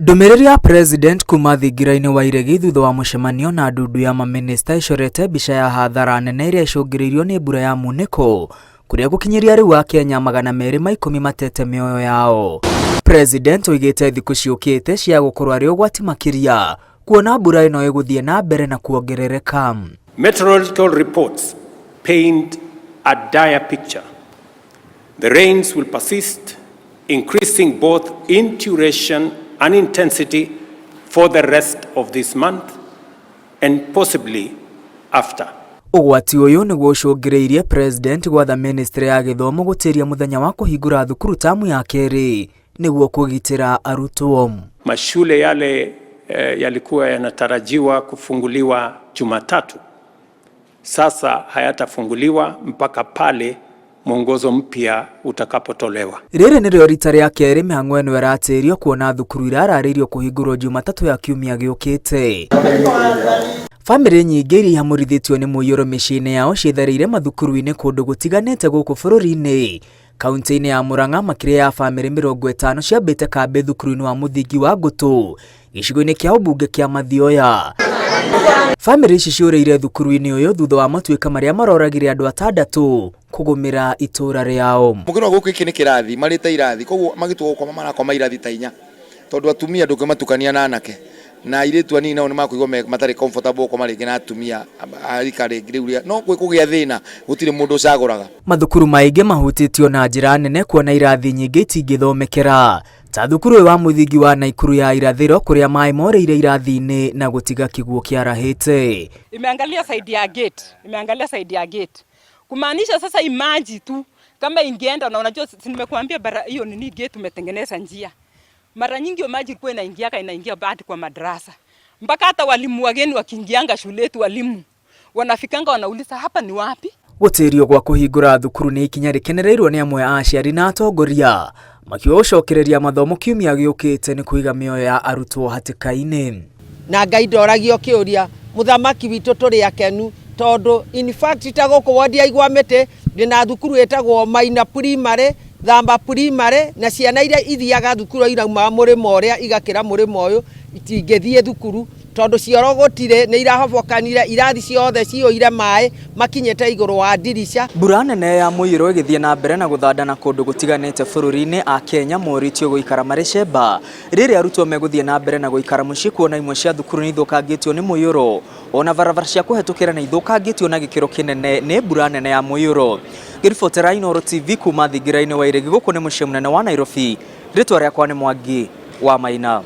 Ndũmĩrĩri ya President kuma thingira-inĩ wa iregi thutha wa mũcemanio na ndundu ya mamĩnĩsta ĩcorete mbica ya hathara nene ĩrĩa ĩcũngĩrĩirio nĩ mbura ya munĩko kũrĩa gũkinyĩria rĩu Akenya 210 matete mĩoyo yao. President oigĩte thikũ ciũkĩte cia gũkorwo arĩ ũgwati makĩria kuona mbura ĩno ĩgũthiĩ na mbere na kuongerereka. Meteorological reports paint a dire picture. The rains will persist, increasing both in duration and intensity for the rest of this month and possibly after. Ũgwati ũyũ nĩguo ũcũngĩrĩirie President gwatha ministry ya gĩthomo gũtĩria mũthenya wa kũhingũra thukuru tamu ya kerĩ nĩguo kũgitĩra arutwo. Mashule yale yalikuwa yanatarajiwa kufunguliwa Jumatatu, sasa hayatafunguliwa mpaka pale mwongozo mpya utakapotolewa. Rĩrĩ nĩrĩo rita rĩa kerĩ mĩhang'o ĩno ĩratĩrio kuona thukuru irararĩirio kũhingũrwo Jumatatũ ya kiumia gĩũkĩte. Bamĩrĩ nyingĩ iria ihamũrithĩtio nĩ mũiyũro mĩciĩ-inĩ yao ciĩtharĩire mathukuru-inĩ kũndũ gũtiganĩte gũkũ bũrũri-inĩ. Kaunti-inĩ ya Murang'a makĩria ya bamĩrĩ 50 ciambĩte kambĩ thukuru-inĩ wa mũthingi wa Ngũtũ gĩcigo-inĩ kĩa ũmbunge kĩa Mathioya. Bamĩrĩ ici ciũrĩire thukuru-inĩ ũyũ thutha wa matuĩka marĩa maroragire andũ atandatũ kũgũmĩra itũra rĩao. Mũkĩrora gũkũ gĩkĩ nĩ kĩrathi marĩte irathi, koguo magĩtua gũkoma marakoma irathi ta inya, tondũ atumia ndũngĩmatukania na anake, na airĩtu anini nao nĩ makũigua matarĩ comfortable gũkoma rĩngĩ na atumia a rika rĩngĩ rĩu rĩa no gwĩ kũgĩa thĩna, gũtirĩ mũndũ ũcagũraga. Mathukuru maingĩ mahutĩtio na njĩra nene kuona irathi nyingĩ itingĩthomekera ta thukuru ũyũ wa mũthingi wa Naikuru ya irathĩro kũrĩa maĩ morĩire irathi-inĩ na gũtiga kĩguũ kĩarahĩte. Imeangalia side ya gate, imeangalia side ya gate. Kumaanisha sasa imaji tu kama ingeenda, na unajua si nimekuambia bara hiyo nini gate tumetengeneza njia. Mara nyingi hiyo maji ilikuwa inaingiaka inaingia bado kwa madarasa. Mpaka hata walimu wageni wakiingianga shule yetu, walimu wanafikanga wanauliza hapa ni wapi? Gũtĩrio gwa kũhingũra thukuru nĩ ikinya rĩkenereirwo nĩ amwe a aciari na atongoria makiuga gũcokereria mathomo kiumia gĩũkĩte nĩ kũiga mĩoyo ya arutwo hatĩka-inĩ. Na Ngai ndoragio kĩũria, mũthamaki witũ tũrĩ akenu tondũ in fact ta gũkũ wodi ya Igwa Mĩtĩ ndĩna thukuru ĩtagwo Maina Primary, Thamba Primary, na ciana iria ithiaga thukuru iraumaga mũrĩmo ũrĩa igakĩra mũrĩmo ũyũ itingĩthiĩ thukuru tondũ cioro gũtirĩ, nĩ irahobokanire, irathi ciothe ciyũire maĩ makinyĩte igũrũ wa ndirica. Mbura nene ya mũiyũro ĩgĩthiĩ na mbere na gũthandana kũndũ gũtiganĩte bũrũri-inĩ, Akenya morĩtio gũikara marĩ cemba rĩrĩa arutwo megũthiĩ na mbere na gũikara mũciĩ kuona imwe cia thukuru nĩ ithũkangĩtio nĩ mũiyũro, ona barabara cia kũhetũkĩra nĩ ithũkangĩtio na gĩkĩro kĩnene nĩ mbura nene ya mũiyũro. Ngĩribotera Inooro TV kuma thingira-inĩ wa Iregi gũkũ nĩ mũciĩ mũnene wa Nairobi, rĩtwa rĩakwa nĩ Mwangi wa Maina.